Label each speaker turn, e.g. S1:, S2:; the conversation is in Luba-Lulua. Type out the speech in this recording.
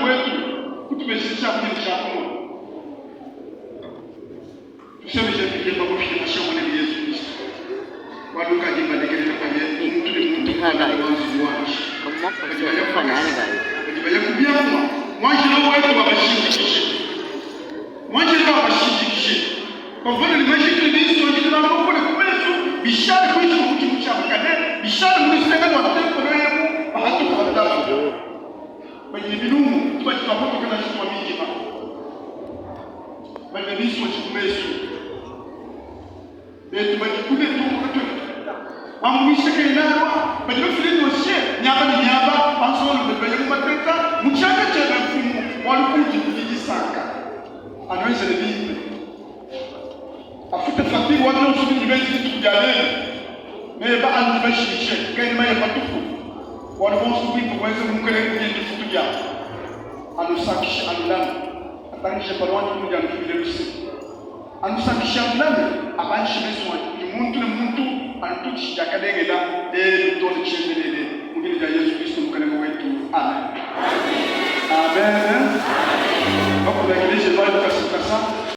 S1: wetu, kutupesha tshiakudia ne tshiakunua. Tusemeje mvidie pabuipi ne mashi a Muanende Yezu Kristo, bualu ukadi mbalekelela paye muntu ne muntu mulami wa nzubu wandi. Badi baya ku makasa, badi baya ku biamua, muanjelo wetu abashindikije, muanjelo abashindikije. Bavua ne majitu ne binsonji ne malu makole ku mesu, bishale kuinshi kua mutshi mutshiamakane, bishale mu lusenga lua ntempelo emu, bahatuka batatu badi ne bilumbu, tubadi tua patoke nansha tua midima. Badi ne binsonji ku mesu betu badi kule too katuena tupita mambuluisha kena alua. Badi bafile dossier miaba ne miaba, bansongalume badi baya mu mateta mu tshianza tshiebe Mfumu, bualu kuudi kudi disanka. Anuenzele bimpe, afute facture wa bionso binudi benze dituku dia lelu. Meba anudi bajimije kaena maye patupu, bualu buonso buimpe buenza mu Mukelenge budi ne difutu diabu. Anusankishe, anulame. Atangije mpala wandi kunudi, anufuile luse, anusankishe, anulame, abandishe mesu andi kudi muntu ne muntu, anututshishe diakalengela lelu too ne tshiendelele, mu dina dia Yezu Kristo Mukelenge wetu. Amen. Amen. Bakulu ba Ekeleziya.